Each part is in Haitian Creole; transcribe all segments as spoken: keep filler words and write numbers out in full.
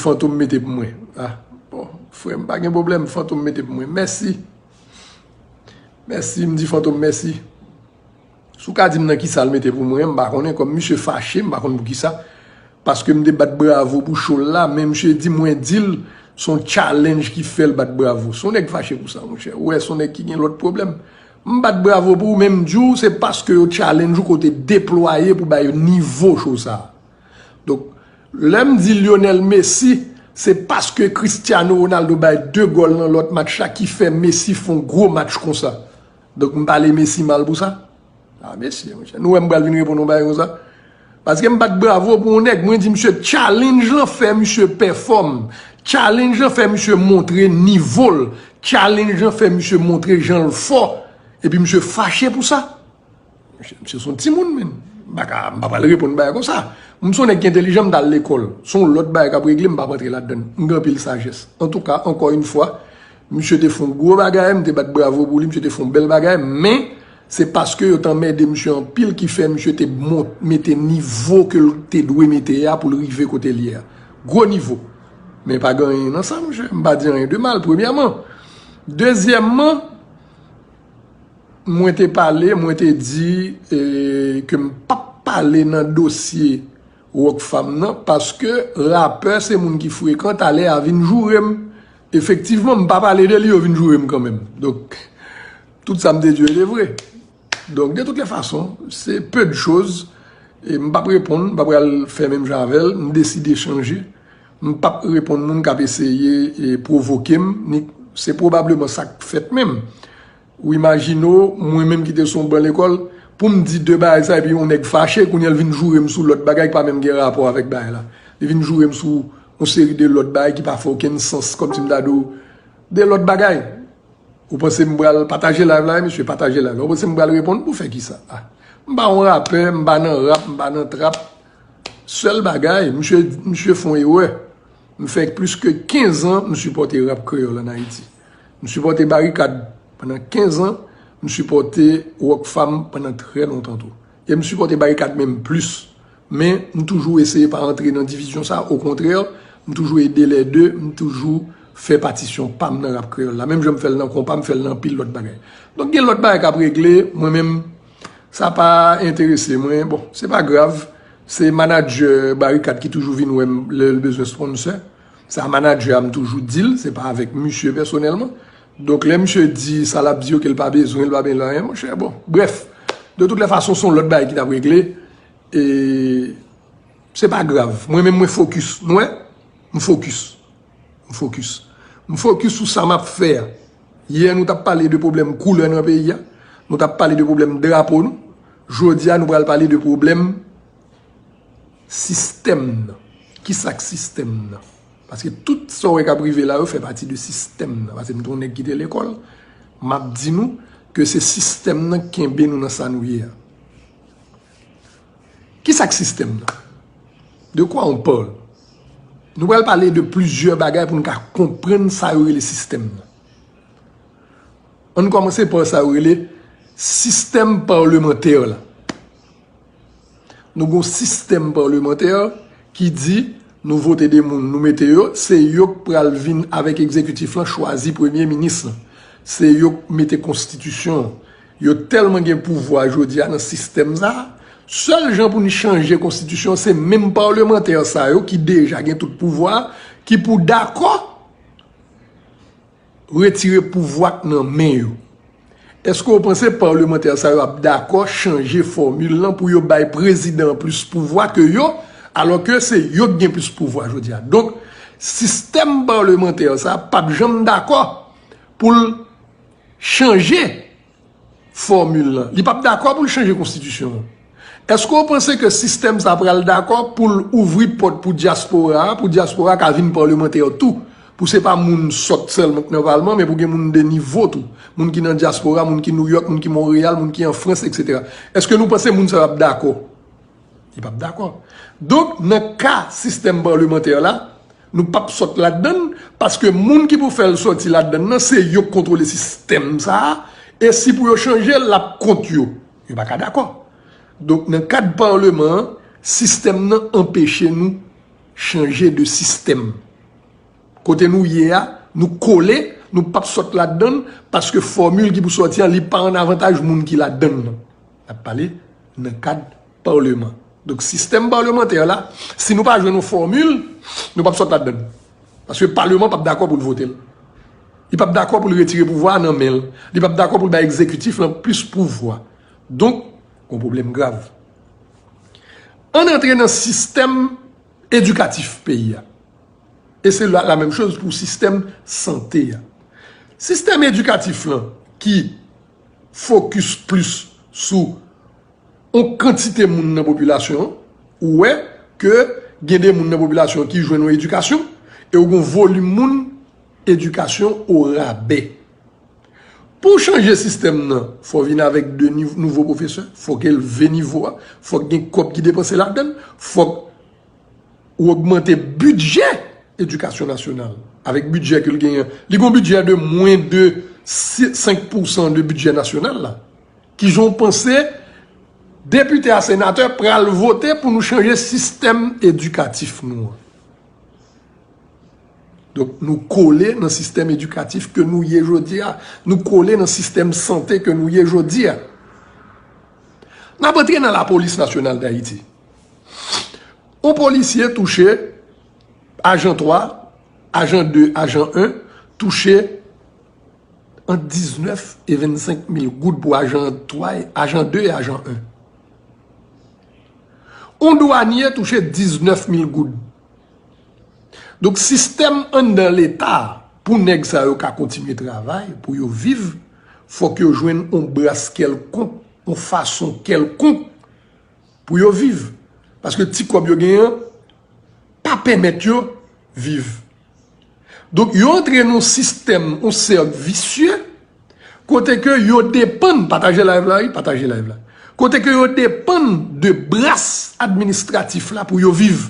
Fantom mete pou mwen. Ah, bon, frè m, pa gen pwoblèm, Fantom mete pou mwen. Mèsi. Mèsi, m di Fantom mèsi. Si w ka di m nan kisa l mete pou mwen, m pa konnen. Kòm misye fache, m pa konn poukisa. Paske m te bat bravo pou show l la, men misye di mwen di l se yon challenge ki fè l bat bravo. Se yon nèg fache pou sa, monchè. Ou wè, se yon nèg ki gen lòt pwoblèm. M bat bravo pou ou, men m di w, se paske yo challenge ou kote deplwaye pou bay nivo show sa. Donk, lè m di Lionel Messi, se paske Cristiano Ronaldo bay de gòl nan lòt match la ki fè Messi fè yon gwo match konsa. Donk, m pale Messi mal pou sa? Ah, mesye, monchè. Nou wè m pral vin reponn yon bagay konsa? Paske m bat bravo pou yon nèg, mwen di misye challenge lan fè misye pèfòm. Challenge lan fè misye montre nivo l. Challenge lan fè misye montre jan l fò. Epi misye fache pou sa. Misye, misye se yon timoun, men. M pa ka, m pa pral reponn bagay konsa. M se yon nèg ki entèlijan, m t al lekòl. Se yon lòt bagay k ap regle, m p ap antre ladann. M gen anpil sajès. Antouka, ankò yon fwa, misye te fè yon gwo bagay, m te bat bravo pou li, misye te fè yon bèl bagay, men se paske yo t anmède misye anpil ki fè misye te mont, mete nivo ke l te dwe mete a pou l rive kote l ye a. Gwo nivo. Men pa gen anyen nan sa, monchè. M pa di anyen de mal, premyèman. Dezyèmman, mwen te pale, mwen te di eh, ke m p ap pale nan dosye Rockfam nan, paske rapè se moun ki frekan, talè a vin joure m. Efektivman, m pa pale de li, yo vin joure m kanmenm. Donk, tout sa m te di yo te vre. Donk, de toutes les façons, c'est peu de choses. E m p ap reponn, m pa pral fè menm jan avè l, m deside chanje. M p ap reponn moun k ap eseye e pwovoke m, ni se pwobableman sa k fèt menm. Ou imajine w, mwen menm ki te sou yon ban lekòl, pou m di de bagay sa, epi yon nèg fache, kounye a l vin joure m sou lòt bagay ki pa menm gen rapò avèk bagay la. Li vin joure m sou yon seri de lòt bagay ki pa fè okenn sans, kòmsi m ta di w de lòt bagay. Ou panse m pral pataje live la, mesye, pataje live la. Ou panse m pral reponn pou fè kisa? Ah. M pa yon rapè, m pa nan rap, m pa nan trap. Sèl bagay, misye, misye fè yon erè. M fè plis ke kenz an, m sipòte rap kreyòl ann Ayiti. M sipòte Barikad pandan kenz an, m sipòte Rockfam pandan trè lontan tou. E m sipòte Barikad menm plis. Men, m toujou eseye pa antre nan divizyon sa. Okontrè, m toujou ede lè de, m toujou fè patisyon pa m nan rap kreyòl la. Menm jan m fè l nan konpa, m fè l nan anpil lòt bagay. Donk, gen lòt bagay k ap regle, mwen menm, sa pa enterese mwen. Bon, se pa grav. Se manadjè Barikad ki toujou vin wè m lè l bezwen sponsè. Sa manadjè a m toujou di l, se pa avèk misye pèsonèlman. Donk, lè misye di sa l ap di yo ke l pa bezwen, l pa bezwen anyen, monchè, bon. Brèf, de toutes les façons, se yon lòt bagay ki t ap regle. E se pa grav. Mwen menm, mwen fokis. Nou wè? M fokis. M fokis. M fokis sou sa m ap fè a. Yè, nou t ap pale de pwoblèm koulè nan peyi a. Nou t ap pale de pwoblèm drapo nou. Jodi a, nou pral pale de pwoblèm sistèm nan. Kisa k sistèm nan? Paske tout sa w wè k ap rive la yo fè pati de sistèm nan. Paske m te yon nèg ki te lekòl, m ap di nou ke se sistèm nan k kenbe nou nan sa nou ye a. Kisa k sistèm nan? De quoi on parle? Nou pral pale de plizyè bagay pou n ka konprann sa yo rele sistèm nan. Ann kòmanse pa sa yo rele sistèm palemantè la. Nou gen yon sistèm palemantè ki di nou vote de moun, nou mete yo, se yo k pral vin avèk egzekitif lan chwazi premye minis lan. Se yo k mete konstitisyon an. Yo tèlman gen pouvwa jodi a nan sistèm sa a, sèl jan pou n chanje konstitisyon an, se menm palemantè sa yo ki deja gen tout pouvwa a, ki pou dakò retire pouvwa k nan men yo. Èske w panse palemantè sa yo ap dakò chanje fòmil lan pou yo bay prezidan an plis pouvwa ke yo, alòske se yo k gen plis pouvwa jodi a? Donk, sistèm palemantè sa p ap janm dakò pou l chanje fòmil lan. Li p ap dakò pou l chanje konstitisyon an. Èske w panse ke sistèm sa pral dakò pou l ouvri pòt pou dyaspora a, pou dyaspora a ka vin palemantè tou? Pou se pa moun sòt sèlman k nan palman, men pou gen moun de nivo tou. Moun ki nan dyaspora, moun ki Nouyòk, moun ki Monreyal, moun ki an Frans, etsetera. Èske nou panse moun sa yo ap dakò? Li p ap dakò. Donk, nan ka sistèm palemantè la, nou p ap sòt ladann, paske moun ki pou fè l sòti ladann nan, se yo k kontwole sistèm sa a, e si pou yo chanje l, l ap kont yo. Yo pa ka dakò. Donk, nan kad palman an, sistèm nan anpeche nou chanje de sistèm. Kote nou ye a, nou kole, nou p ap sot ladann, paske fòmil ki pou sòti an, li pa an avantaj moun ki ladann nan. N ap pale nan kad palman. Donk, sistèm palmantè la, si nou pa jwenn yon fòmil, nou p ap sot ladann. Paske palman p ap dakò pou l vote l. Li p ap dakò pou l retire pouvwa a nan men l. Li p ap dakò pou l bay egzekitif lan plis pouvwa. Donk, gon pwoblèm grav. Ann antre nan sistèm edikatif peyi a. E se la, la menm choz pou sistèm sante a. Sistèm edikatif lan ki fokis plis sou yon kantite moun nan popilasyon an, ou wè ke gen de moun nan popilasyon an ki jwenn yon edikasyon, e ou gen yon volim moun edikasyon o rabè. Pou w chanje sistèm nan, fò w vin avèk de niv-, nouvo pwofesè, fò w elve nivo a, fò w gen kòb ki depanse ladan l, fò w ogmante bidjè edikasyon nasyonal. Avèk bidjè ke l genyen, li gen yon bidjè de mwen de si-, senk pousan de bidjè nasyonal la. Kijan w panse depite a senatè pral vote pou nou chanje sistèm edikatif nou an? Donk, nou kole nan sistèm edikatif ke nou ye jodi a. Nou kole nan sistèm sante ke nou ye jodi a. N ap antre nan Lapolis Nasyonal Dayiti. Yon polisye touche, ajan twa, ajan de, ajan en, touche ant diznèf e vennsenk mil goud pou ajan twa, ajan de e ajan en. Yon dwanye touche diznèf mil goud. Donk, sistèm anndan Leta a, pou nèg sa yo ka kontinye travay, pou yo viv, fòk yo jwenn yon bras kèlkonk, yon fason kèlkonk pou yo viv. Paske ti kòb yo genyen an pa pèmèt yo viv. Donk, yo antre nan yon sistèm, yon sèk visye, kote ke yo depann, pataje live la, wi, pataje live la. Kote ke yo depann de bras administratif la pou yo viv.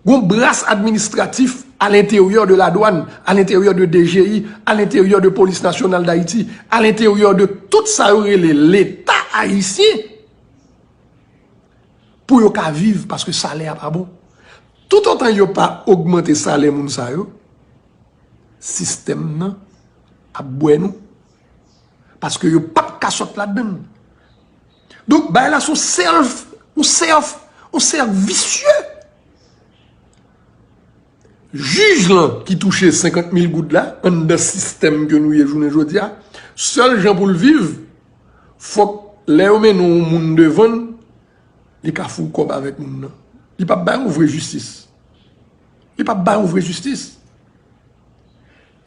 Gon bras administratif à l'intérieur de la douane, à l'intérieur de D G I, à l'intérieur de Polis Nasyonal Dayiti, à l'intérieur de tout sa yo rele Leta ayisyen, pou yo ka viv, paske salè a pa bon. Toutotan yo pa ogmante salè moun sa yo, sistèm nan ap bwè nou. Paske yo p ap ka sot ladann. Donk, bagay la se yon sèk, yon sèk, yon sèk visye. Jij lan ki touche senkant mil goud la, anndan sistèm ke nou ye jounen jodi a, sèl jan pou l viv, fòk lè yo mennen yon moun devan l, li ka fout kòb avèk moun nan. Li p ap bay yon vrè jistis. Li p ap bay yon vrè jistis.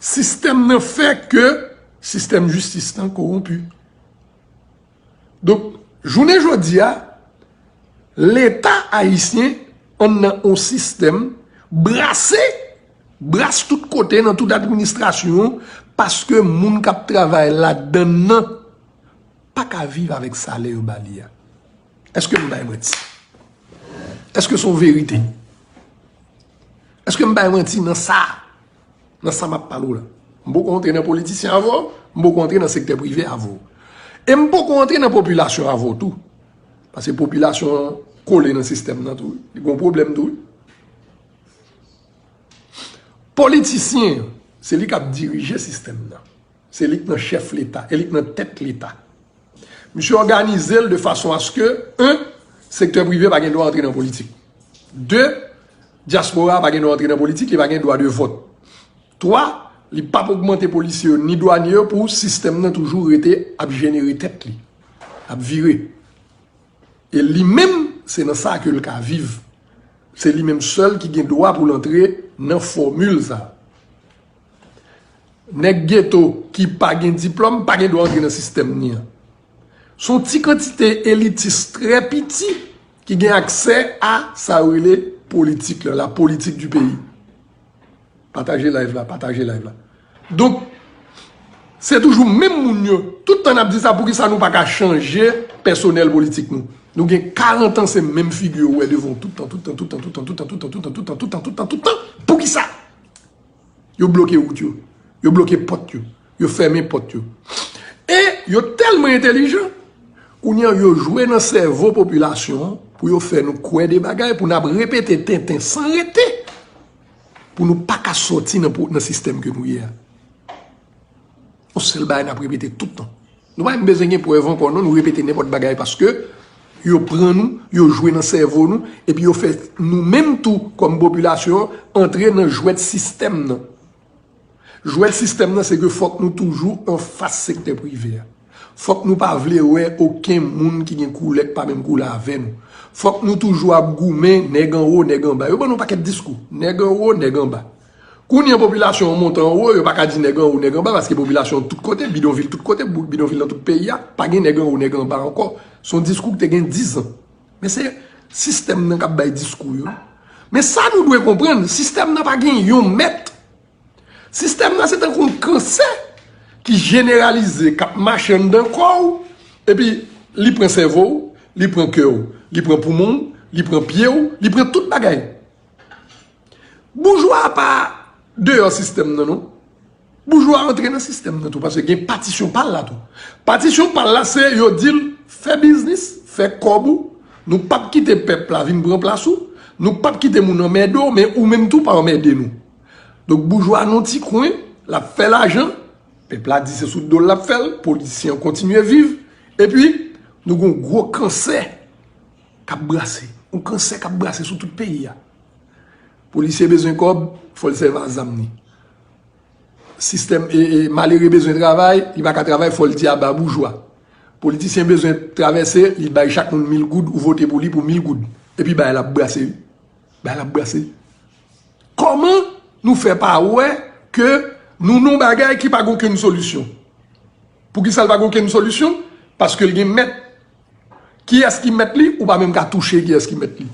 Sistèm nan fè ke sistèm jistis lan kowonpi. Donk, jounen jodi a, Leta ayisyen anndan yon sistèm brase, bras tout kote nan tout administrasyon, paske moun k ap travay ladann nan pa ka viv avèk salè yo ba li a. Èske m bay manti? Èske se yon verite? Èske m bay manti nan sa? Nan sa m ap pale w la. M poko antre nan politisyen avè w, m poko antre nan sektè prive avè w. E m poko antre nan popilasyon avè w tou. Paske popilasyon an kole nan sistèm nan tou. Li gon pwoblèm tou. Politisyen, se li k ap dirije sistèm nan. Se li k nan chèf Leta, e li k nan tèt Leta. Misye òganize l de fason aske, en, sektè prive pa gen dwa antre nan politik. De, dyaspora pa gen dwa antre nan politik, li pa gen dwa de vòt. Twa, li p ap ogmante polisye yo ni dwanye yo pou sistèm nan toujou rete ap jenere tèt li, ap vire. E li menm, se nan sa ke l ka viv. Se li menm sèl ki gen dwa pou l antre nan fòmil sa. Nèg geto ki pa gen diplòm pa gen dwa antre nan sistèm ni an. Se yon ti kantite elitis trè piti ki gen aksè a sa yo rele politik la, la politique du pays. Pataje live la, pataje live la. Donk, se toujou menm moun yo. Tout tan n ap di sa, poukisa nou pa ka chanje pèsonèl politik nou? Nou gen karant an, se menm figi yo w wè devan w tout tan, tout tan, tout tan, tout tan, tout tan, tout tan, tout tan, tout tan, tout tan, tout tan, tout tan. Poukisa? Yo bloke wout yo. Yo bloke pòt yo. Yo fèmen pòt yo. E yo tèlman entèlijan, kounye a yo jwe nan sèvo popilasyon an pou yo fè nou kwè de bagay, pou n ap repete tenten san rete. pou nou pa ka sòti nan, nan sistèm ke nou ye a. Yon sèl bagay n ap repete tout tan. Nou pa menm bezwen gen prèv ankò non, nou repete nenpòt bagay paske yo pran nou, yo jwe nan sèvo nou, epi yo fè nou menm tou kòm popilasyon antre nan jwèt sistèm nan. Jwèt sistèm nan se ke fòk nou toujou anfas sektè prive a. Fòk nou pa vle wè okenn moun ki gen koulè k pa menm koulè avè nou. Fòk nou toujou ap goumen nèg anwo, nèg anba. Yo ban nou pakèt diskou. Nèg anwo, nèg anba. Kounye a popilasyon an monte anwo, yo pa ka di nèg anwo, nèg anba, paske popilasyon an tout kote, bidonvil tout kote, bidonvil nan tout peyi a, pa gen nèg anwo, nèg anba ankò. Se yon diskou ki te gen dizan. Men se sistèm nan k ap bay diskou yo. Men sa nou dwe konprann, sistèm nan pa gen yon mèt. Sistèm nan se tankou yon kansè ki jeneralize, k ap mache anndan kò w, epi li pran sèvo w, li pran kè w, li pran poumon w, li pran pye w, li pran tout bagay. Boujwa a pa deyò sistèm nan non. Boujwa a antre nan sistèm nan tou, paske gen patisyon pa l la tou. Patisyon pa l la se yo di l fè biznis, fè kòb ou, nou p ap kite pèp la vin pran plas ou, nou p ap kite moun anmède w, men ou menm tou pa anmède nou. Donk boujwa nan yon ti kwen, l ap fè lajan, pèp la di se sou do l l ap fè l, politisyen an kontinye viv, epi nou gen yon gwo kansè k ap brase, yon kansè k ap brase sou tout peyi a. Polisye bezwen kòb, fò l sèvi a zam li. Sistèm, e, e, malere bezwen travay, li pa ka travay, fò l di aba boujwa. Politisyen bezwen travèse, li bay chak moun mil goud, ou vote pou li pou mil goud. Epi bagay la ap brase wi. Bagay la ap brase. Kòman nou fè pa wè ke nou nan yon bagay ki pa gen okenn solisyon? Poukisa l pa gen okenn solisyon? Paske l gen mèt. Kiyès ki mèt li? Ou pa menm ka touche kiyès ki mèt li.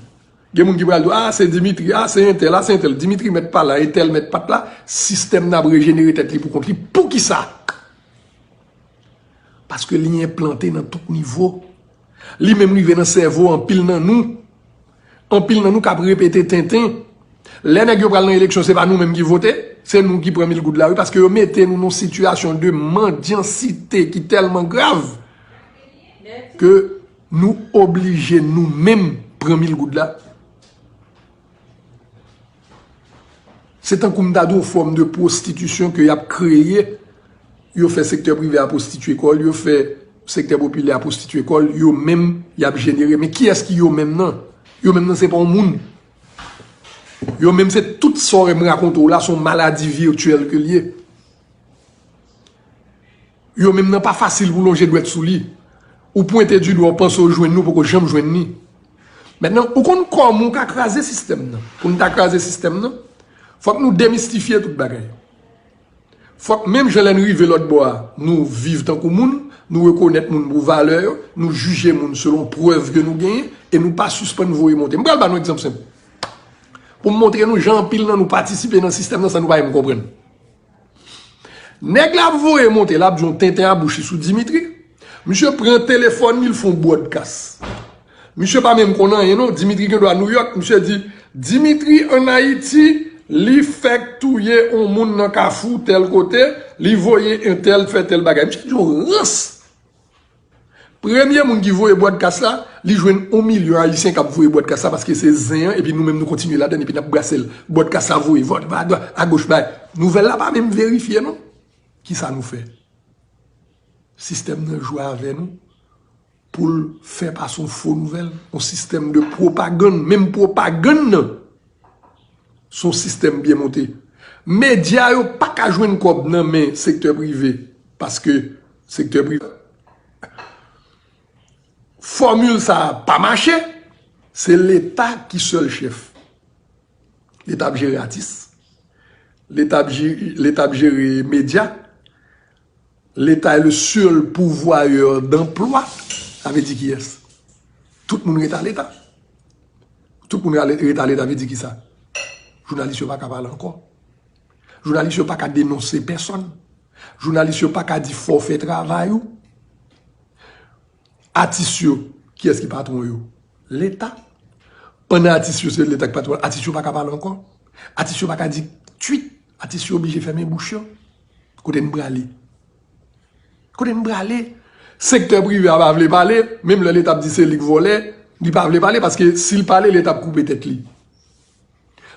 Gen moun ki pral di w, a, se Dimitri, a, se entèl, a, se entèl. Dimitri mèt pa la, entèl mèt pa t la. Sistèm nan ap rejenere tèt li pou kont li. Poukisa? Paske li enplante nan tout nivo. Li menm rive nan sèvo anpil nan nou. Anpil nan nou k ap repete tenten. Lè nèg yo pral nan eleksyon, se pa nou menm ki vote, se nou ki pran mil goud la, wi, paske yo mete nou nan yon sitiyasyon de mandyansite ki tèlman grav ke nou oblije nou menm pran mil goud la. Se tankou m ta di w yon fòm de pwostitisyon ke y ap kreye. Yo fè sektè prive a pwostitye kò l, yo fè sektè popilè a pwostitye kò l, yo menm y ap jenere. Men kiyès ki yo menm nan? Yo menm nan se pa yon moun. Yo menm se tout sa w wè m rakonte w la, se yon maladi vityèl ke l ye. Yo menm nan pa fasil pou lonje dwèt sou li. Ou pwente di dwa, w panse w jwenn li, w poko janm jwenn li. Mentnan, ou konn kòman w ka kraze sistèm nan. Pou n ta kraze sistèm nan, fòk nou demistifye tout bagay. Fòk menm jan lè n rive lòt bò a, nou viv tankou moun, nou rekonèt moun pou valè yo, nou jije moun selon prèv ke nou genyen, e nou pa sispann voye monte. M pral ba nou egzanp senp. Pou m montre nou jan anpil nan nou patisipe nan sistèm nan san nou pa menm konprann. Nèg la ap voye monte, l ap di yon tenten a bouch li sou Dimitri. Misye pran telefòn li, l fè yon broadcast. Misye pa menm konn anyen non. Dimitri gen dwa Nouyòk. Misye di, Dimitri ann Ayiti, li fèk touye yon moun nan Kafou, tèl kote, li voye entèl fè tèl bagay. Misye di yon rans. Premye moun ki voye broadcast la, li jwenn yon milyon Ayisyen k ap voye broadcast la paske se zen an, epi nou menm nou kontinye ladann, epi n ap brase l. Broadcast la voye, vòt, ba, dwa, agoch, bay. Nouvèl la pa menm verifye non. Kisa nou fè? Sistèm nan jwe avè nou pou l fè pase yon fo nouvèl, yon sistèm de pwopagann, menm pwopagann nan. Se yon sistèm byen monte. Medya yo pa ka jwenn kòb nan men sektè prive, paske sektè prive, fòmil sa a pa mache, se Leta ki sèl chèf. Leta ap jere atis, Leta ap ji-, Leta ap jere medya, Leta est le seul pourvoyeur d'emploi. Sa vle di kiyès? Tout moun rete a Leta. Tout moun rale-, rete a Leta vle di kisa? Jounalis yo pa ka pale ankò. Jounalis yo pa ka denonse pèsòn. Jounalis yo pa ka di fò w fè travay ou. Atis yo, kiyès ki patwon yo? Leta. Pandan atis yo se Leta ki patwon, atis yo pa ka pale ankò. Atis yo pa ka di twit. Atis yo oblije fèmen bouch yo. Kote n prale? Kote n prale? Sektè prive a pa vle pale, menm lè Leta ap di se li k vòlè, li pa vle pale, paske si l pale, Leta ap koupe tèt li.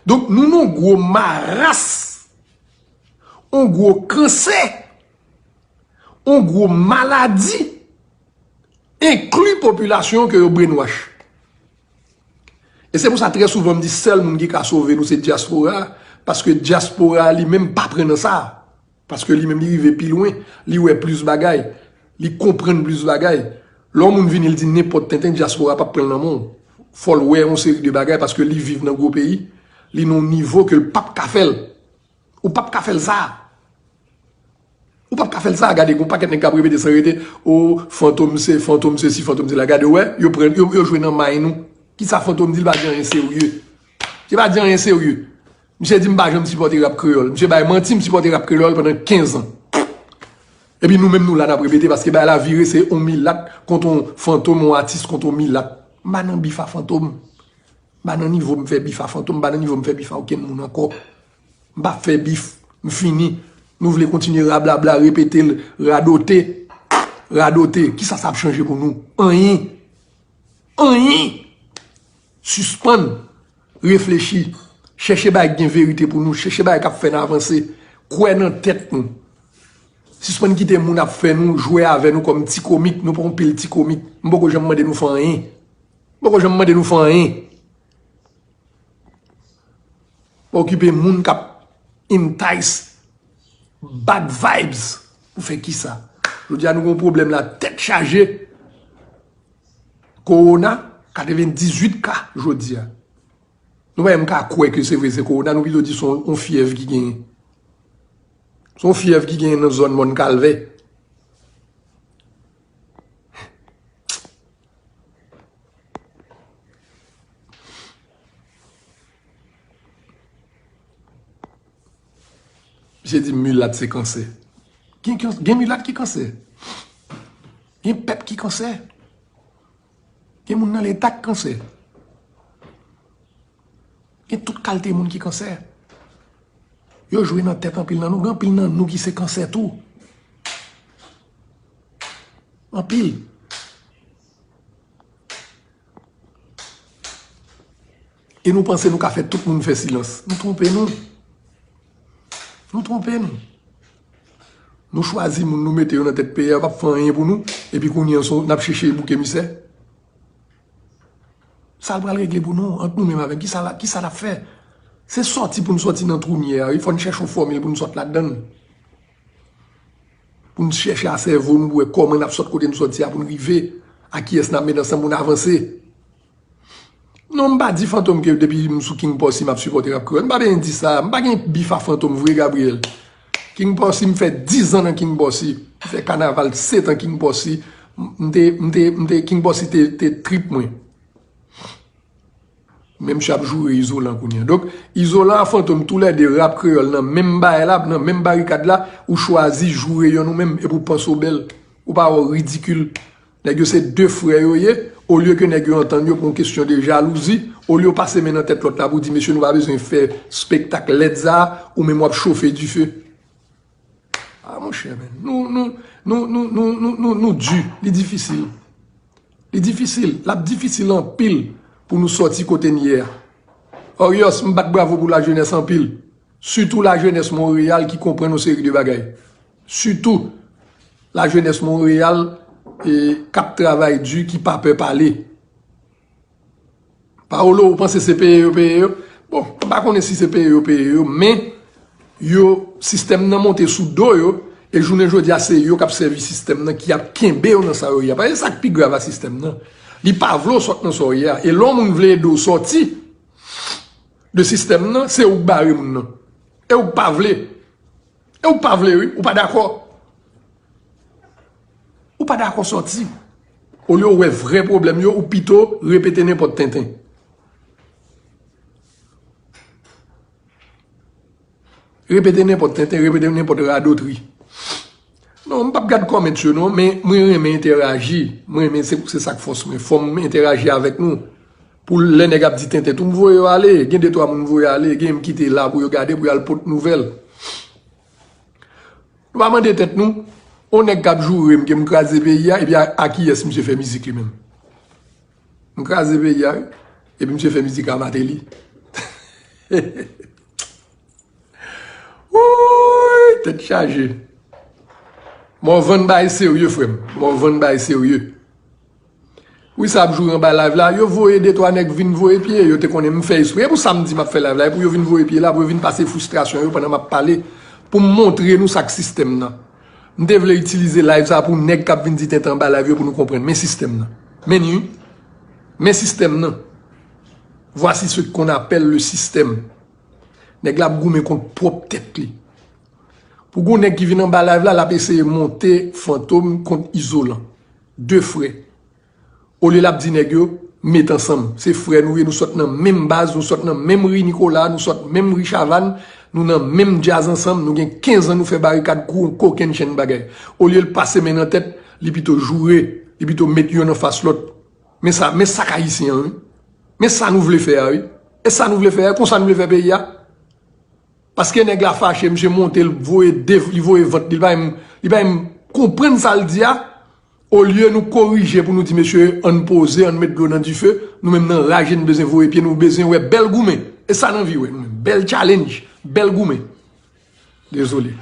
Donk, nou nan gwo maras, yon gwo kansè, yon gwo maladi, enkli popilasyon ke yo brainwash. E se pou sa, trè souvan, m di sèl moun ki ka sove nou, se dyaspora, paske dyaspora li menm pa pran nan sa. Paske li menm li rive pi lwen, li wè plis bagay, li konprann plis bagay. Lè yon moun vini, li di nenpòt tenten, dyaspora p ap pran l nan men w. Fò l wè yon seri de bagay, paske li viv nan gwo peyi, li nan yon nivo ke l p ap ka fè l. Ou p ap ka fè l sa. Ou p ap ka fè l sa. Gade, gon pakèt nèg k ap repete san rete, o, Fantom se, Fantom sesi, Fantom sela. Gade, ou wè, yo pran, yo, yo jwe nan may nou. Kisa Fantom di? L pa di anyen serye. Li pa di anyen serye. Misye di m pa janm sipòte rap kreyòl. Misye bay manti, m sipòte rap kreyòl pandan kenz an. Epi nou menm nou la n ap repete, paske bagay la vire, se yon milat kont yon Fantom, yon atis kont yon milat. M pa nan bif a Fantom. M pa nan nivo m fè bif a Fantom, m pa nan nivo m fè bif a okenn moun ankò. M p ap fè bif, m fini. Nou vle kontinye rablabla, repete l, radote, radote. Kisa sa ap chanje pou nou? Anyen. Anyen. Sispann reflechi. Chèche bagay ki gen verite pou nou. Chèche bagay k ap fè n avanse. Kwè nan tèt nou. Sispann kite moun ap fè nou, jwe avè nou kòm ti komik. Nou pa yon pil ti komik. M poko janm mande nou fè anyen. M poko janm mande nou fè anyen. Pa okipe moun k ap entice bad vibes. Pou fè kisa? Jodi a, nou gen yon pwoblèm la, tèt chaje. Kowona, katrevendizuit ka jodi a. Nou pa menm ka kwè ke se vre se kowona, nou pito di se yon, yon fyèv ki genyen. Se yon fyèv ki genyen nan zòn Mòn Kalvè. Misye di milat se kansè. Gen, gen, gen milat ki kansè. Gen pèp ki kansè. Gen moun nan leta k kansè. Gen tout kalte moun ki kansè. Yo jwe nan tèt anpil nan nou. Gen anpil nan nou ki se kansè tou. Anpil. E nou panse nou ka fè tout moun fè silans. Nou twonpe nou. Nou twonpe nou. Nou chwazi moun, nou mete yo nan tèt peyi a, yo p ap fè anyen pou nou. Epi kounye a, n ap chèche bouk emisè. Sa l pral regle pou nou, ant nou menm avè l? Kisa l, kisa l ap fè? Se sòti pou n sòti nan twou n ye a, wi. Fò n chèche yon fòmil pou n sòt ladan l. Pou n chèche a sèvo nou, pou wè kòman n ap sòt kote n sòti a, pou n rive a kiyès n ap met ansanm pou n avanse. Non, m pa di Fantom ke depi m sou King Posse, m ap sipòte rap kreyòl. M pa bezwen di sa. M pa gen bif a Fantom vre, Gabriel. King Posse, m fè diz an nan King Posse. M fè kanaval sèt an King Posse. M te, m te, m te, King Posse te, te trip mwen. Men misye ap joure Izolan kounye a. Donk, Izolan a Fantom, toulède rap kreyòl nan menm bagay la, nan menm barikad la, ou chwazi joure yonn ou menm, epi w panse w bèl. Ou pa wè w ridikil. Nèg yo se de frè yo ye, olye ke nèg yo antann yo pou yon kesyon de jalouzi, olye w pase men nan tèt lòt la pou di, mesye, nou pa bezwen fè spektak lèd sa a, ou menm w ap chofe dife. Ah, monchè, men. Nou, nou, nou di. Li difisil. Li difisil. L ap difisil anpil pou nou sòti kote n ye a. Orios, m bat bravo pou lajenès anpil. Sitou lajenès Monreyal ki konprann yon seri de bagay. Sitou lajenès Monreyal, e, k ap travay di, ki pa pè pale. Paolo, ou panse se peye yo peye yo? Bon, m pa konnen si se peye yo peye yo, men yo, sistèm nan monte sou do yo, e jounen jodi a, se yo k ap sèvi sistèm nan, ki ap kenbe yo nan sa yo ye a. Paske sa k pi grav a sistèm nan, li pa vle w sot nan sa w ye a. E lè yon moun vle ede w sòti de sistèm nan, se ou k bare moun nan. E ou k pa vle. E ou pa vle, wi, ou pa dakò. Ou pa dakò sòti. Olye w wè vrè pwoblèm yo, ou pito repete nenpòt tenten. Repete nenpòt tenten, repete nenpòt radotri. Non, m p ap gad comment yo non, men mwen renmen entèraji. Mwen renmen, se, se sa k fòs mwen. Fò m entèraji avèk nou. Pou lè nèg ap di tenten tou, m voye yo ale. Gen de twa moun m voye ale, gen m kite la pou yo gade, pou y al pot nouvèl. Nou pa mande tèt nou, on nèg k ap joure m ke m kraze peyi a, epi a, a kiyès misye fè mizik li menm? M kraze peyi a, wi. Epi misye fè mizik a Martelly. Wouy, tèt chaje. Morvan bay serye, frè m. Morvan bay serye. Wi, sa ap joure anba live la. Yo voye de twa nèg vin voye pye. Yo te konnen m fè espre. E pou sa m di m ap fè live la. E pou yo vin voye pye la, pou yo vin pase fristrasyon yo pandan m ap pale. Pou m montre nou sa k sistèm nan. M te vle itilize live sa pou nèg k ap vin di tenten anba live yo pou nou konprann. Men sistèm nan. Men ni wi. Men sistèm nan. Voici ce qu'on appelle le système. Nèg la ap goumen kont pwòp tèt li. Pou gon nèg ki vin anba live la, l ap eseye monte Fantom kont Izolan. De frè. Olye l ap di nèg yo, met ansanm. Se frè nou ye, nou sot nan menm baz, nou sot nan menm ri Nikola, nou sot menm ri Chavann, nou nan menm djaz ansanm, nou gen kenz an nou fè barikad kou kokenn chenn bagay. Olye l pase men nan tèt, li pito joure, li pito met yonn anfas lòt. Men sa, men sa k ayisyen an, wi. Men sa nou vle fè a, wi. E sa nou vle fè a, konsa nou vle fè peyi a. Paske nèg la fache, misye monte, l voye de, li voye vant li, li pa menm, li pa menm konprann sa l di a. Olye nou korije pou nou di, mesye, ann poze, ann met dlo nan dife, nou menm nan raje, nou bezwen voye pye, nou bezwen wè bèl goumen. E sa n anvi wè, nou menm. Bèl challenge, bèl goumen. Dezole.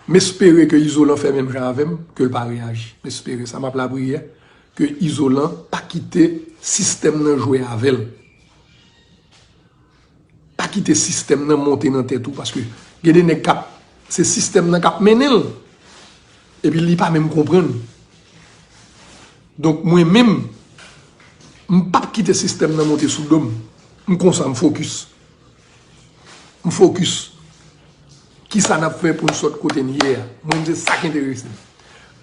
M espere ke Izolan fè menm jan avè m, ke l pa reyaji. M espere sa, m ap lapriyè ke Izolan pa kite sistèm nan jwe avè l. Pa kite sistèm nan monte nan tèt ou, paske gen de nèg k ap, se sistèm nan k ap mennen l. Epi li pa menm konprann. Donk, mwen menm, m p ap kite sistèm nan monte sou do m. M konsa, m fokis. M fokis. Kisa n ap fè pou n sot kote n ye a? Mwen, se sa k enterese m.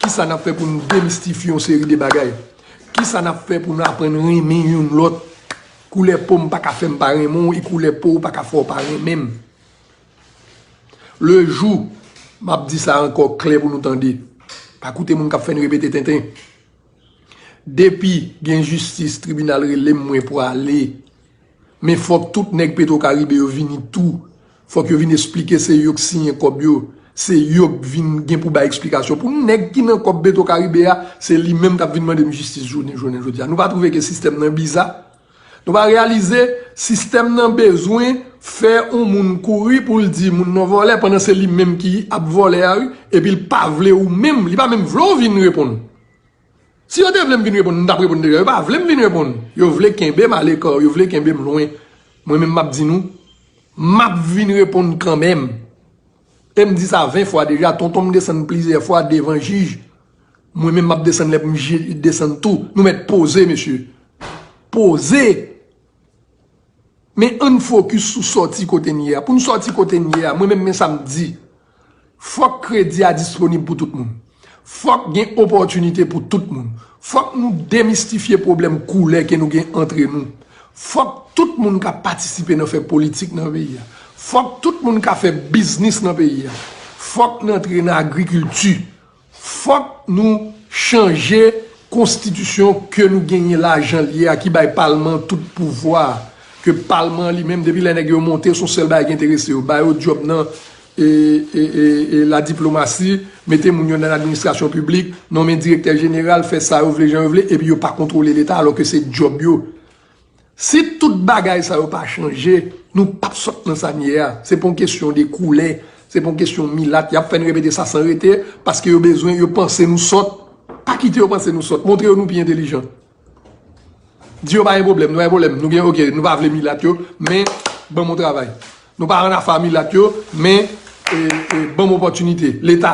Kisa n ap fè pou n demistifye yon seri de bagay? Kisa n ap fè pou n aprann renmen youn lòt? Koulè po m pa ka fè m pa renmen w, e koulè po w pa ka fè w pa renmen m. Le jou, m ap di sa ankò klè pou nou tande. Pa koute moun k ap fè n repete tenten. Depi gen jistis, tribinal rele m, mwen prale. Men fòk tout nèg Petro Caribe yo vini tou. Fòk yo vin esplike se yo k siyen kòb yo. Se yo k vin gen pou bay eksplikasyon. Pou nèg ki nan kòb Petro Caribe a, se li menm k ap vin mande m jistis jounen, jounen jodi a. Nou pa twouve ke sistèm nan biza? Nou pa reyalize sistèm nan bezwen fè yon moun kouri pou l di moun nan vòlè pandan se li menm ki ap vòlè a wi, epi l pa vle ou menm, li pa menm vle w vin reponn. Si yo te vle m vin reponn, m t ap reponn deja. Yo pa vle m vin reponn. Yo vle kenbe m aleka, yo vle kenbe m lwen. Mwen menm m ap di nou, m ap vin reponn kanmenm. E m di sa ven fwa deja, tonton m desann plizyè fwa devan jij. Mwen menm m ap desann lè pou m je- desann tou. Nou mèt poze, mesye. Poze! Men ann fokis sou sòti kote n ye a. Pou n sòti kote n ye a, mwen menm men sa m di. Fòk kredi a disponib pou tout moun. Fòk gen opòtinite pou tout moun. Fòk nou demistifye pwoblèm koulè ke nou gen antre nou. Fòk tout moun ka patisipe nan fè politik nan peyi a. Fòk tout moun ka fè biznis nan peyi a. Fòk n antre nan agrikilti. Fòk nou chanje konstitisyon ke nou genyen la jan l ye a ki bay palman an tout pouvwa a. Ke palman an li menm, depi lè nèg yo monte, se yon sèl bagay ki enterese yo. Ba yo djòb nan e, e, e, e, la diplomasi, mete moun yo nan ladministrasyon piblik, nonmen direktè jeneral, fè sa yo vle, jan yo vle, epi yo pa kontwole Leta, alò ke se djòb yo. Si tout bagay sa yo pa chanje, nou p ap sot nan sa n ye a. Se pa yon kesyon de koulè, se pa yon kesyon milat. Y ap fè n repete sa san rete, paske yo bezwen, yo panse nou sòt. Pa kite yo panse nou sòt. Montre yo nou pi entelijan. Di yo pa gen pwoblèm, nou pa gen pwoblèm. Nou gen, oke, nou pa vle milat yo, men ban m yon travay. Nou pa ann afa milat yo, men e, e, ban m opòtinite. Leta.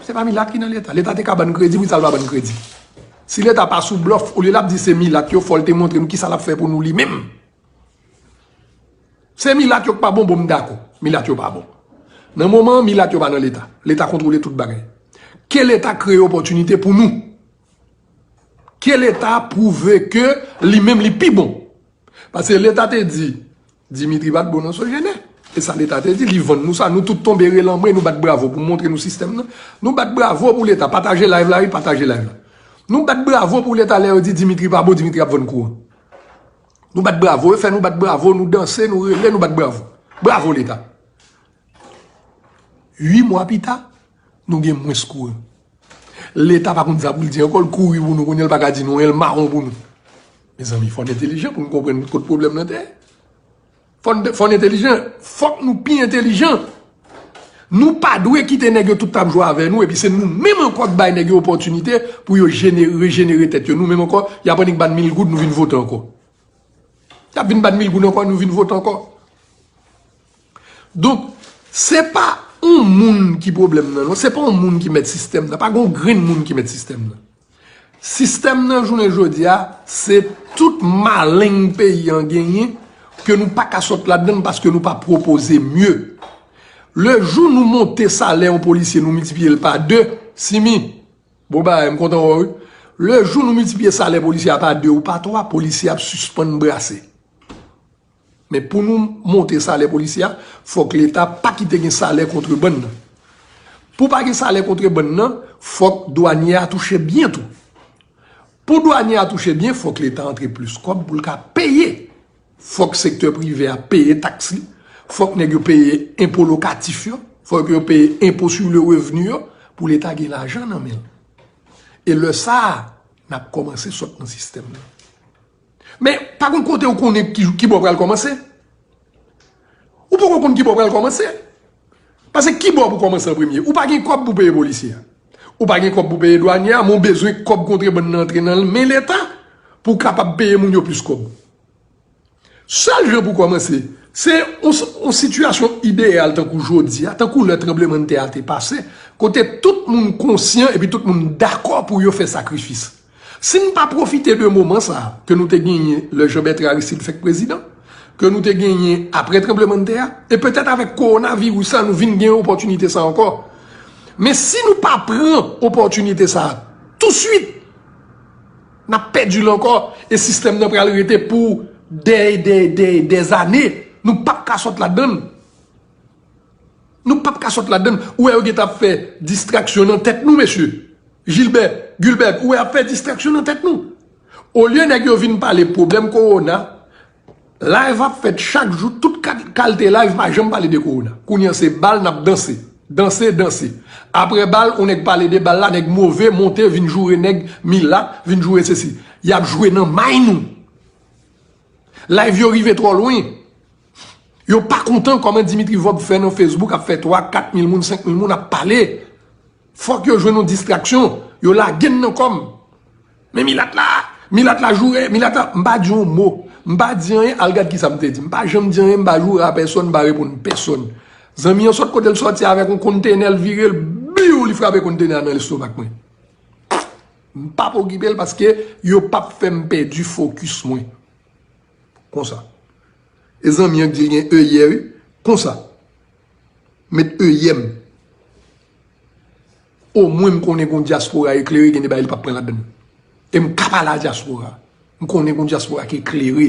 Se pa milat ki nan Leta. Leta te ka ban n kredi, poukisa l pa ban n kredi? Si Leta pa sou blòf, olye l ap di se milat yo, fò l te montre n kisa l ap fè pou nou li menm. Se milat yo k pa bon, bon, m dakò. Milat yo pa bon. Nan moman an, milat yo pa nan Leta. Leta kontwole tout bagay. Ke Leta kreye opòtinite pou nou. Ke Leta pwouve ke li menm li pi bon. Paske Leta te di, Dimitri pa t bon nan Sojenè. E sa Leta te di, li vann nou sa, nou tout tonbe rele anmwe, nou bat bravo pou montre nou sistèm nan. Nou bat bravo pou Leta, pataje live la, wi, pataje live la. Nou bat bravo pou Leta lè yo di Dimitri pa bon, Dimitri ap vann kouran. Nou bat bravo, yo fè nou bat bravo, nou danse, nou rele, nou bat bravo. Bravo Leta. Uit mwa pita, nou gen mwens kouran. Leta pa konn sa pou l di ankò, l kouri pou nou, kounye a l pa ka di nou anyen, l mawon pou nou. Mezanmi, fò n entelijan pou n konprann kot pwoblèm nan te ye. Fò n, fò n entelijan. Fòk nou pi entelijan. Nou pa dwe kite nèg yo tout ap jwe avè nou, epi se nou menm ankò k bay nèg yo opòtinite pou yo jene-, rejenere tèt yo. Nou menm ankò, y ap annik ban mil goud, nou vin vote ankò. Y ap vin ban mil goud ankò, nou vin vote ankò. Donk, se pa yon moun ki pwoblèm nan, non. Se pa yon moun ki mèt sistèm nan. Pa gen yon grenn moun ki mèt sistèm nan. Sistèm nan, jounen jodi a, se tout maleng peyi an genyen ke nou pa ka sot ladann paske nou pa pwopoze mye. Le jou nou monte salè yon polisye, nou miltipliye l pa de, Simi, bon bagay, m kontan wè w, wi. Le jou nou miltipliye salè polisye a pa de ou pa twa, polisye a ap sispann brase. Men pou nou monte salè polisye a, fòk Leta pa kite gen salè kontrebann nan. Pou pa gen salè kontrebann nan, fòk dwanye a touche byen tou. Pou dwanye a touche byen, fòk Leta antre plis kòb pou l ka peye. Fòk sektè prive a peye taks li. Fòk nèg yo peye enpo lokatif yo. Fòk yo peye enpo sur le revenu yo pou Leta gen lajan nan men l. E lè sa a, n ap kòmanse sot nan sistèm nan. Men, pa gen kote ou konnen ki, ki bò pral kòmanse. Ou poko konn ki bò pral kòmanse. Paske ki bò pou kòmanse an premye? Ou pa gen kòb pou peye polisye a. Ou pa gen kòb pou peye dwanye a, men w bezwen kòb kontrebann nan antre nan men Leta pou w kapab peye moun yo plis kòb. Sèl jan pou kòmanse, se yon, yon sitiyasyon ideyal tankou jodi a, tankou lè tranblemanntè a te pase, kote tout moun konsyan epi tout moun dakò pou yo fè sakrifis. Si n pa pwofite de moman sa a ke nou te genyen lè Jean Bertrand Aristide fèk prezidan, ke nou te genyen apre tranblemanntè a, e petèt avèk kowonaviris sa, nou vin gen opòtinite sa ankò. Men si nou pa pran opòtinite sa a touswit, n ap pèdi l ankò, e sistèm nan pral rete pou dè, dè, dè, dè zane. Nou p ap ka sot ladann. Nou p ap ka sot ladann. Ou wè yo gentan ap fè distraksyon nan tèt nou, mesye. Gilbert, Gilbert, ou wè y ap fè distraksyon nan tèt nou. Olye nèg yo vin pale pwoblèm kowona, live ap fèt chak jou, tout kal-, kalte live pa janm pale de kowona. Kounye a se bal n ap danse, danse, danse. Apre bal, yon nèg pale de bal la, nèg move, monte, vin joure nèg milat, vin joure sesi. Y ap jwe nan may nou. Live yo rive twò lwen. Yo pa kontan kòman Dimitri Vorbe fè nan Facebook ap fè twa, kat mil moun, senk mil moun ap pale. Fòk yo jwenn yon distraksyon. Yo lage n nan kòm. Men milat la, milat la joure, milat la, m pa di yon mo. M pa di anyen, al gad kisa m te di. M pa janm di anyen, m pa joure a pèsonn, m pa reponn pèsonn. Zanmi an sot kote l sòti avèk yon kontenè, l vire l, biw, li frape kontenè a nan lestomak mwen. M p ap okipe l paske yo p ap fè m pèdi fokis mwen. Konsa. E zanmi an k di l gen eyè, wi. Konsa. Met eyè m. Omwen m konnen gon dyaspora eklere, gen de bagay li p ap pran ladann. E m ka pale a dyaspora. M konnen gon dyaspora ki eklere.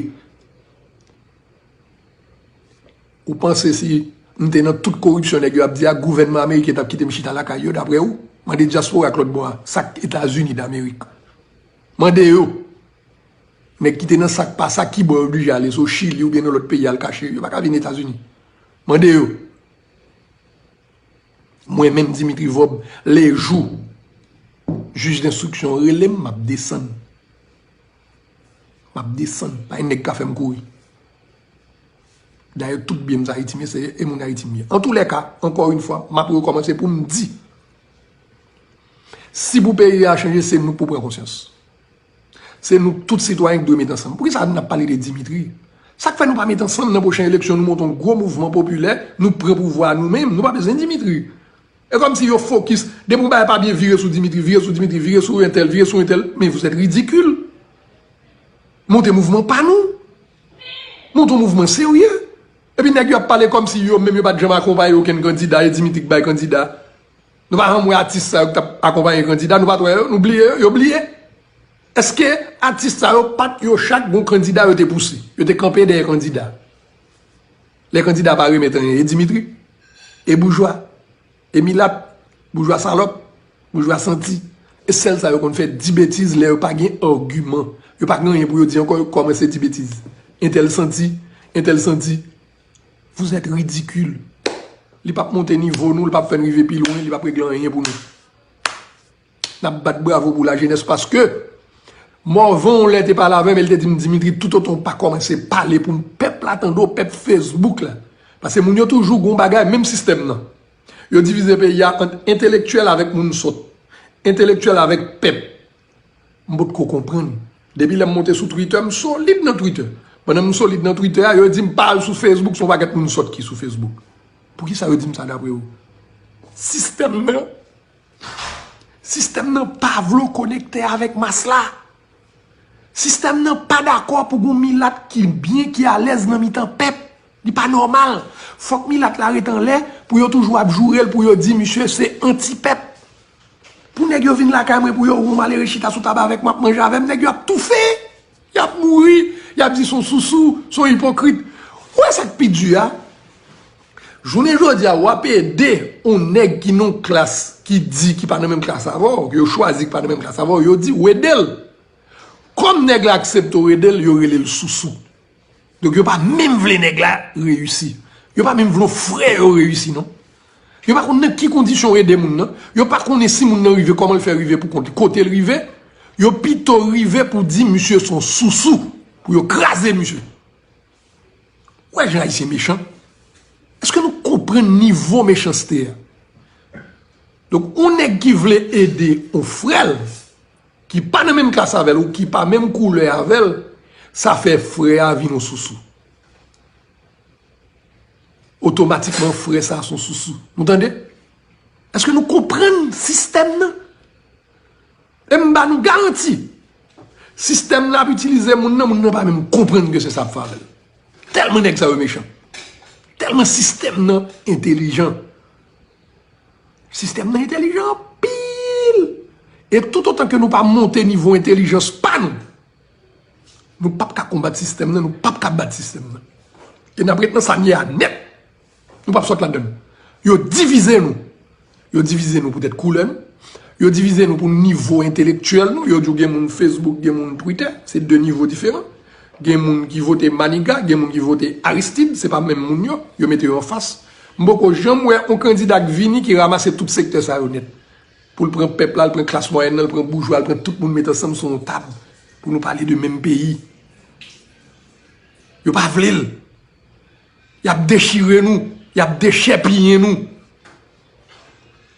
Ou panse si m te nan tout koripsyon nèg yo ap di a, gouvènman ameriken t ap kite m chita lakay yo, daprè ou? Mande dyaspora k lòt bò a, sa k Etazini Damerik. Mande yo. Nèg ki te nan sa k pa sa, ki bò yo oblije ale, se o Chili oubyen nan lòt peyi al kache, yo pa ka vin Etazini. Mande yo. Mwen menm, Dimitri Vorbe, lejou jij denstriksyon rele m, m ap desann. M ap desann. Pa gen nèg ka fè m kouri. Dayè, tout byen m se Ayiti m ye, se e moun Ayiti m ye. Antoulèka, ankò yon fwa, m ap rekòmanse pou m di, si pou peyi a chanje, se nou k pou pran konsyans. Se nou tout sitwayen k dwe met ansanm. Poukisa n ap pale de Dimitri? Sa k fè nou pa met ansanm nan pwochen eleksyon, nou monte yon gwo mouvman popilè, nou pran pouvwa a nou menm, nou pa bezwen Dimitri. E kòmsi yo fokis, depi yon bagay pa byen, vire sou Dimitri, vire sou Dimitri, vire sou entèl, vire sou entèl. Men vous êtes ridicule. Monte mouvman pa nou. Monte yon mouvman serye. Epi nèg yo ap pale kòmsi yo menm yo pa t janm akonpaye okenn kandida, e Dimitri k bay kandida. Nou pa janm wè atis sa yo ki t ap akonpaye kandida, nou pa t wè yo, nou bliye yo, yo bliye. Èske atis sa yo pa t yo chak gon kandida yo te pouse, yo te kanpe dèyè kandida? Lè kandida pa remèt anyen, e Dimitri, e boujwa, e milat, boujwa salòp, boujwa santi. E sèl sa yo konn fè, di betiz lè yo pa gen agiman. Yo pa gen anyen pou yo di ankò, yo kòmanse di betiz. Entèl santi, entèl santi. Vous êtes ridicule. Li p ap monte nivo nou, li p ap fè n rive pi lwen, li p ap regle anyen pou nou. N ap bat bravo pou lajenès paske Morvan yon lè te pale avè m, e l te di m, Dimitri, toutotan w pa kòmanse pale pou m, pèp la tande w, pèp Facebook la. Paske moun yo toujou gon bagay, menm sistèm nan. Yo divize peyi a ant entelektyèl avèk moun sòt. Entelektyèl avèk pèp. M potko konprann. Depi lè m monte sou Twitter, m solid nan Twitter. Pandan m solid nan Twitter a, yo di m pa al sou Facebook, se yon pakèt moun sòt ki sou Facebook. Poukisa yo di m sa dapre ou? Sistèm nan, sistèm nan pa vle w konekte avèk mas la. Sistèm nan pa dakò pou gon milat ki byen, ki alèz nan mitan pèp. Li pa nòmal. Fòk milat la ret anlè pou yo toujou ap joure l, pou yo di misye se anti-pèp. Pou nèg yo vin lakay mwen, pou yo wè yon malere chita sou tab avèk mwen, ap manje avè m, nèg yo ap toufe, y ap mouri, y ap di se yon sousou, se yon ipokrit. Ou wè sa k pi di a? Jounen jodi a, w ap ede yon nèg ki nan yon klas, ki di, ki pa nan menm klas avè w, ke yo chwazi ki pa nan menm klas avè w, yo di w ede l. Kòm nèg la aksepte w ede l, yo rele l sousou. Donk, yo pa menm vle nèg la reyisi. Yo pa menm vle yon frè yo reyisi, non. Yo pa konn nan ki kondisyon yo ede moun nan. Yo pa konnen si moun nan rive, kòman l fè rive pou kont li, kote l rive. Yo pito rive pou di misye se yon sousou, pou yo kraze misye. Ou wè jan Ayisyen mechan? Èske nou konprann nivo mechanste a? Donk, yon nèg ki vle ede yon frè l, ki pa nan menm klas avè l ou ki pa menm koulè avè l, sa fè frè a vin yon sousou. Otomatikman, frè sa a se yon sousou. Nou tande? Èske nou konprann sistèm nan? E m ba nou garanti, sistèm nan ap itilize moun nan, moun nan pa menm konprann ke se sa ap fè avè l. Tèlman nèg sa yo mechan. Tèlman sistèm nan entelijan. Sistèm nan entelijan anpil. E toutotan ke nou pa monte nivo entèlijans pa nou, nou p ap ka konbat sistèm nan, nou p ap ka bat sistèm nan. E n ap ret nan sa n ye a nèt. Nou p ap sot ladan l. Yo divize nou. Yo divize nou poutèt koulè nou. Yo divize nou pou nivo entelektyèl nou. Yo di w gen moun Facebook, gen moun Twitter. Se de nivo diferan. Gen moun ki vote Maniga, gen moun ki vote Aristide. Se pa menm moun yo. Yo mete yo anfas. M poko janm wè yon kandida k vini ki ranmase tout sektè sa yo nèt. Pou l pran pèp la, l pran klas mwayèn nan, l pran boujwa, l pran tout moun met ansanm sou yon tab. Pou nou pale de menm peyi. Yo pa vle l. Y ap dechire nou, y ap dechèpiye nou.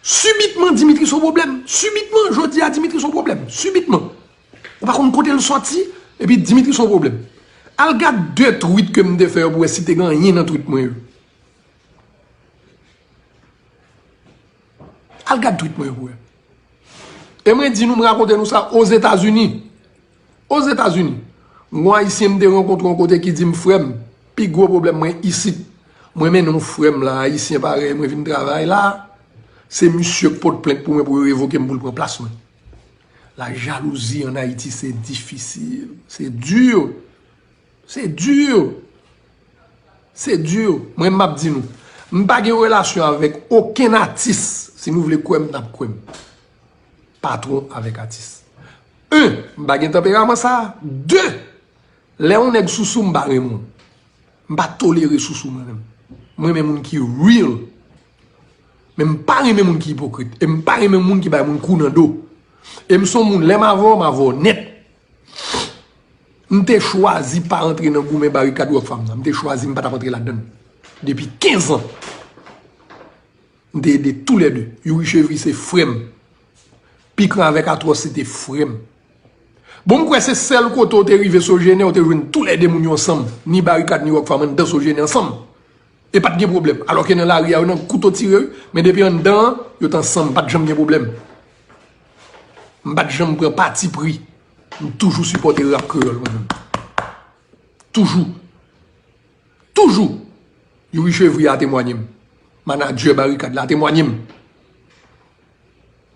Sibitman, Dimitri se yon pwoblèm. Sibitman, jodi a, Dimitri se yon pwoblèm. Sibitman. Ou pa konn kote l sòti, epi Dimitri se yon pwoblèm. Al gad de tweet ke m te fè yo pou wè si te gen anyen nan tweet mwen yo. Al gad tweet mwen yo pou wè. E mwen di nou, m rakonte nou sa Ozetazini. Ozetazini. M gon Ayisyen m te rankontre yon kote ki di m, frè m, pi gwo pwoblèm mwen isit. Mwen mennen yon frè m la, Ayisyen parèy mwen vin travay la. Se misye k pot plent pou mwen pou yo revoke m pou l pran plas mwen. La jalousie en Haïti, c'est difficile. C'est dur. C'est dur. C'est dur. Mwen, m ap di nou. M pa gen relasyon avèk okenn atis. Si nou vle kwè m, n ap kwè m. Patwon avèk atis. En, m pa gen tanperaman sa. De, lè yon nèg sousou, m pa renmen w. M pa tolere sousou mwen menm. Mwen renmen moun ki real. Men m pa renmen moun ki ipokrit. E m pa renmen moun ki bay moun kou nan do. E m se yon moun, lè m avè w, m avè w nèt. M te chwazi pa antre nan goumen barikad Rockfam nan. M te chwazi m pa t ap antre ladan l. Depi kenz an. M te ede toulède. Youri Chevry se frè m. Pikan avèk Atwòs se te frè m. Bon, m kwè se sèl kote w te rive Sogener, w te jwenn toulède moun yo ansanm. Ni barikad, ni Rockfam anndan Sogener ansanm. E pa t gen pwoblèm. Alòske nan lari a, yo nan kouto tire, wi. Men depi anndan an, yo t ansanm, pa t janm gen pwoblèm. M pa t janm pran patipri. M toujou sipòte rap kreyòl, mwen menm. Toujou. Toujou. Youri Chevry a temwanye m. Manadjè barikad la a temwanye m.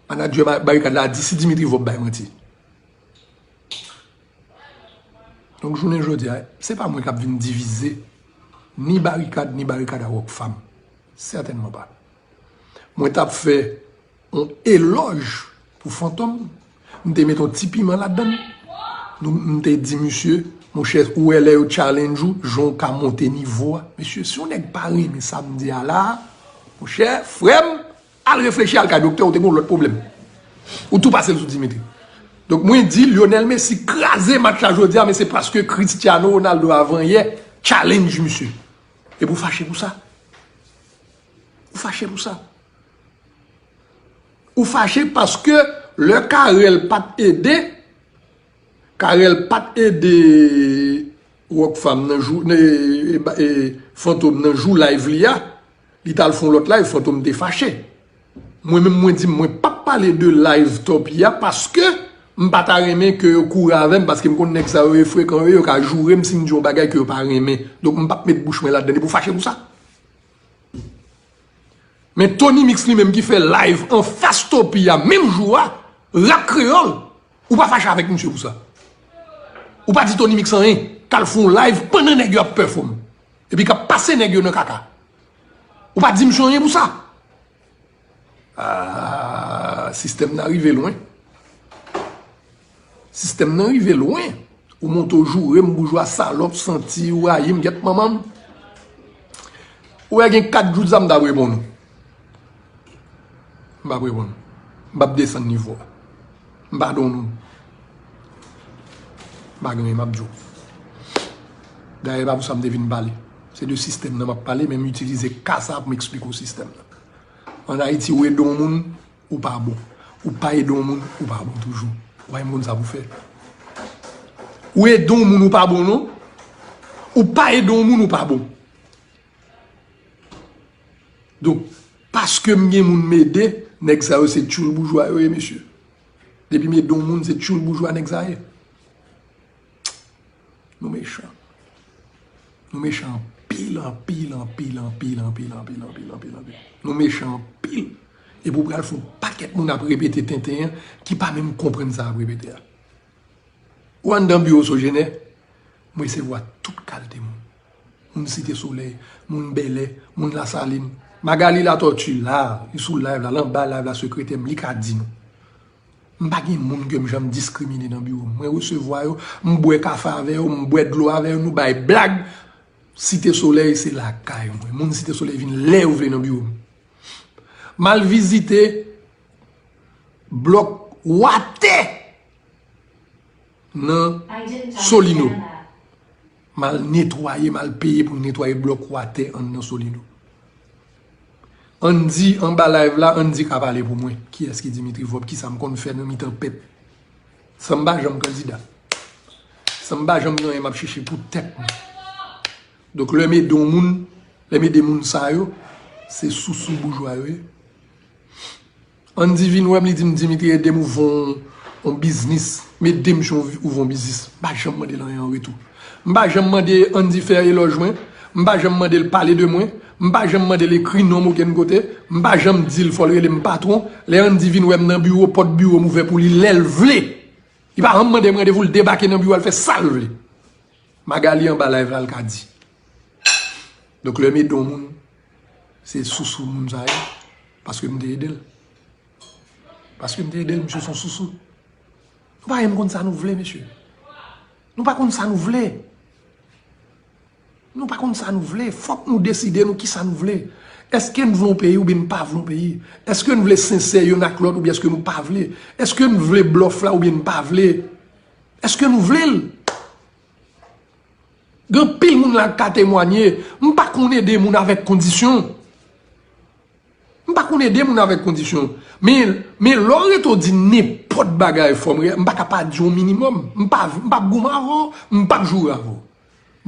Manadjè ba-, barikad la a di si Dimitri Vorbe bay manti. Donk, jounen jodi a, se pa mwen k ap vin divize ni barikad, ni barikad a Rockfam. Sètènman pa. Mwen t ap fè yon elòj pou Fantom. M te met yon ti piman ladan l. Nou, m te di misye, monchè, ou wè lè yo challenge ou, jan w ka monte nivo a. Mesye, si yon nèg pa renmen sa m di a la, monchè, frè m, al reflechi, al kay doktè, ou te gen yon lòt pwoblèm. Ou tou pase l sou Dimitri. Donk mwen di Lionel Messi kraze match la jodi a, men se paske Cristiano Ronaldo avan yè challenge misye. Epi w fache pou sa. Ou fache pou sa. Ou fache paske lè Carel pa t ede, Carel pa t ede Rockfam nan jou, e, e, e, Fantom nan jou live li a, li t al fè yon lòt live, Fantom te fache. Mwen menm mwen di mwen p ap pale de live Torpille a paske m pa ta renmen ke yo kouri avè m paske m konn nèg sa yo e frekan yo, yo ka joure m si m di yon bagay ke yo pa renmen. Donk m p ap met bouch mwen ladan epi w fache pou sa. Men Tony Mix li menm ki fè live anfas Torpille a menm jou a, rap kreyòl, ou pa fache avèk misye pou sa. Ou pa di Tony Mix anyen, k al fè yon live pandan nèg yo ap pèfòm. Epi k ap pase nèg yo nan kaka. Ou pa di misye anyen pou sa. Ah, sistèm nan rive lwen. Sistèm nan rive lwen. Ou monte w joure m, boujwa salòp, santi, ou rayi m, gyèt manman m. Ou wè gen kat jou sa m t ap reponn ou. M p ap reponn ou. M p ap desann nivo a. M padone ou. M pa gen anyen m ap di w. Dayè, e pa pou sa m te vin pale. Se de sistèm nan m ap pale, men m itilize ka sa a pou m eksplike w sistèm nan. Ann Ayiti, ou ede yon moun, ou pa bon. Ou pa ede yon moun, ou pa bon toujou. Ou pa gen moun sa pou fè. Ou ede yon moun, ou pa bon, non. Ou pa ede yon moun, ou pa bon. Donk, paske m gen moun m ede, nèg sa yo se tchoul boujwa yo ye, mesye. Depi m ede yon moun, se tchoul boujwa nèg sa ye. Nou mechan. Nou mechan anpil, anpil, anpil, anpil, anpil, anpil, anpil, anpil, anpil. Nou mechan anpil. Epi w pral fè yon pakèt moun ap repete tenten an ki pa menm konprann sa y ap repete a. Ou anndan biwo Sogener, m resevwa tout kalte moun. Moun Site Solèy, moun Bèlè, moun Lasalin. Magalie Latortue la, li sou live la, l anba live la, sekretè m, li ka di nou. M pa gen moun ke m janm diskrimine nan biwo m. Mwen resevwa yo, m bwè kafe avè yo, m bwè dlo avè yo, nou bay blag. Site Solèy se lakay mwen. Moun Site Solèy vin lè yo vle nan biwo m. M al vizite blòk Watè nan Solino. M al netwaye, m al peye pou m netwaye blòk Watè anndan Solino. Andy anba live la, Andy ka pale pou mwen. Kiyès ki Dimitri Vorbe? Kisa m konn fè nan mitan pèp? San m pa janm kandida. San m pa janm gen anyen m ap chèche pou tèt mwen. Donk, lè m ede yon moun, lè m ede moun sa yo, se sousou boujwa yo ye. Andy vin wè m, li di m, Dimitri, ede m ouvè yon, yon biznis. M ede misye ouvè yon biznis. M pa janm mande l anyen an retou. M pa janm mande Andy fè elòj mwen. M pa janm mande l pale de mwen. M pa janm mande l ekri non m okenn kote. M pa janm di l fò l rele m patwon. Lè Andy vin wè m nan biwo, pòt biwo m ouvè pou li lè l vle. Li pa janm mande m randevou, l debake nan biwo a, l fè sa l vle. Magalie anba live la, l ka di. Donk, lè m ede yon moun, se sousou moun sa ye, paske m te ede l. Paske m te ede l, misye se yon sousou. Nou pa janm konn sa nou vle, mesye. Nou pa konn sa nou vle. Nou pa konn sa nou vle. Fòk nou deside nou kisa nou vle. Èske n vle yon peyi oubyen n pa vle yon peyi? Èske n vle sensè youn ak lòt oubyen èske nou pa vle? Èske n vle blòf la oubyen n pa vle? Èske nou vle l? Gen anpil moun la k ka temwanye. M pa konn ede moun avèk kondisyon. M pa konn ede moun avèk kondisyon. Men, men lè w rete w di nenpòt bagay, fò m re-, m pa ka pa di yon minimòm. M pa, m p ap goumen avè w, m p ap joure avè w.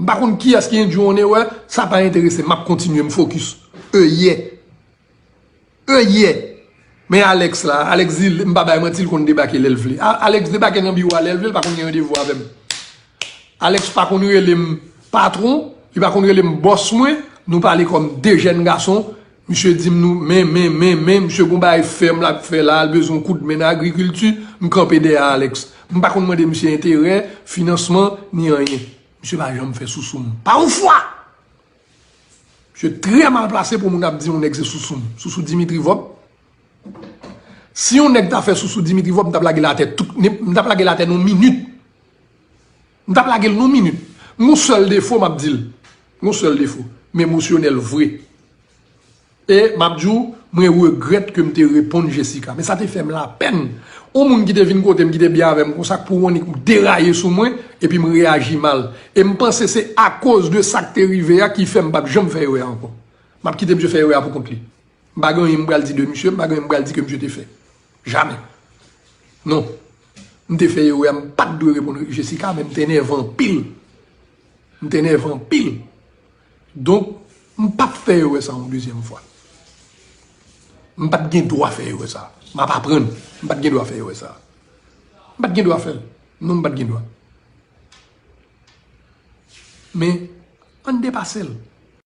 M pa konn kiyès ki endui w an erè, sa pa enterese m, m ap kontinye, m fokis. Eyè. Eyè. Men Alex la, Alex di, m pa bay manti, l konn debake lè l vle. A-, Alex debake nan biwo a lè l vle, l pa konn gen randevou avè m. Alex pa konn rele m patwon, li pa konn rele m bòs mwen, nou pale kòm de jèn gason. Misye di m nou, men, men, men, men, misye gon bagay fèm l ap fè la, l bezwen yon koudmen nan agrikilti, m kanpe dèyè Alex. M pa konn mande misye enterè, finansman, ni anyen. Misye pa janm fè sousou m. Pa yon fwa! Misye trè mal plase pou moun ap di yon nèg se sousou m. Sousou Dimitri Vorbe. Si yon nèg ta fè sousou Dimitri Vorbe, m t ap lage l atè tout, m t ap lage l atè nan yon minit. M t ap lage l nan yon minit. M gon sèl defo, m ap di l. M gon sèl defo. M emosyonèl vre. E m ap di w, mwen regrèt ke m te reponn Jessica. Men sa te fè m lapèn. Yon moun ki te vin kote m, ki te byen avè m konsa, k pou annik deraye sou mwen, epi m reyaji mal. E m panse se akoz de sa k te rive a ki fè m p ap janm fè erè a ankò. M ap kite misye fè erè a pou kont li. M pa gen anyen m pral di de misye, m pa gen anyen m pral di ke misye te fè. Jamè. Non. M te fè erè a, m pa t dwe reponn Jessica, men m te nève anpil. M te nève anpil. Donk, m p ap fè erè sa yon dezyèm fwa. M pa t gen dwa fè erè sa. M ap aprann. M pa t gen dwa fè erè sa. M pa t gen dwa fè l. Non, m pa t gen dwa. Men, ann depase l.